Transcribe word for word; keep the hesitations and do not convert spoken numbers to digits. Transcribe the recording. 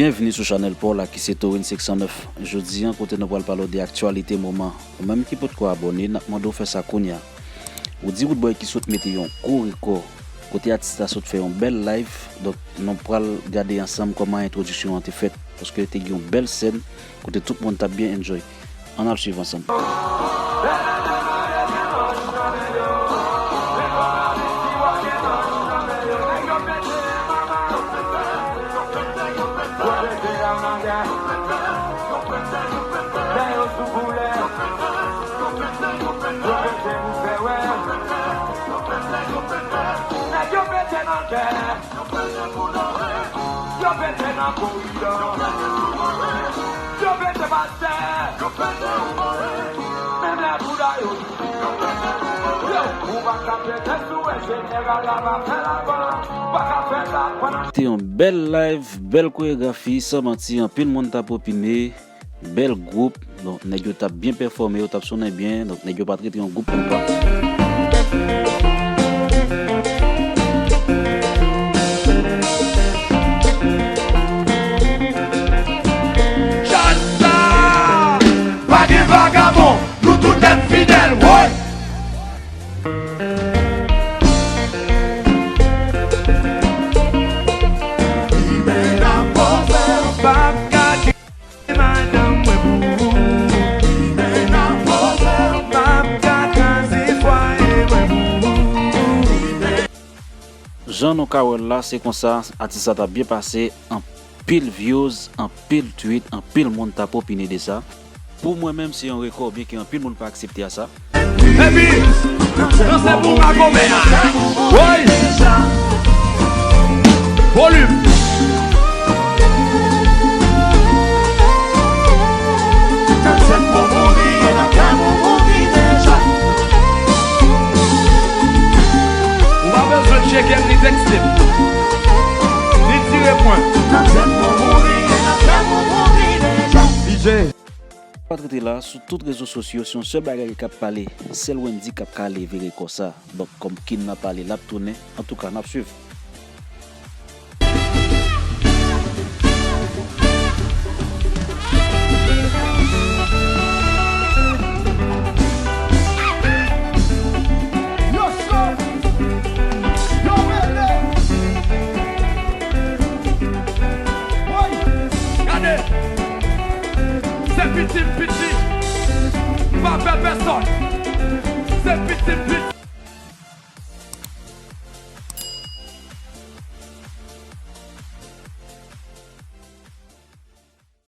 Byenvini sou chanèl pa w la ki se Torin senk san nèf. Jodi a, kote nou pral pale w de aktyalite moman. Ou menm ki potko abòne, n ap mande w fè sa kounye a. Ou di Roodboy ki sot mete yon gwo rekò, kote atis la sot fè yon bèl live. Donk, nou pral gade ansanm kòman entwodiksyon an te fèt, paske te gen yon bèl sèn kote tout moun t ap byen enjoy. Ann al swiv ansanm. Yo pete nan koridò. Yo pete pastè. Menm lè bouda yo. Yo, ou pa ka pete sou enjenyè a, la pa fè lavan. Pa ka fè lavan. Te yon bèl live, bèl koregrafi, san manti, anpil moun t ap opine. Bèl gwoup. Donk, nèg yo t ap byen pèfòme, yo t ap sonnen byen. Donk, nèg yo pa t rete yon gwoup konpa. Jazz la! Pa gen vagabon, nou tout nèt fidèl, woy! Li menm nan poze. Madanm mwen pou ou. M ap ka kraze fwaye mwen pou ou. Jan nou ka wè l la, se konsa, atis la t ap byen pase, anpil views, anpil tweet, anpil moun t ap opine de sa. Pou mwen menm, se yon rekò, byenke anpil moun pa aksepte a sa. Epi, nan se pou magomen an. Woy! Volim! Ou pa bezwen tcheke m ni tekste m, ni tire pwen. D J. Pa t rete la, sou tout rezo sosyo, se yon sèl bagay k ap pale, sèl Wendyy k ap ka leve rekò sa. Donk, kòm Kin nan pale, l ap tounen. Antouka, n ap swiv. Gade! Se piti m piti, m pa pè pèsòn. Se piti m piti.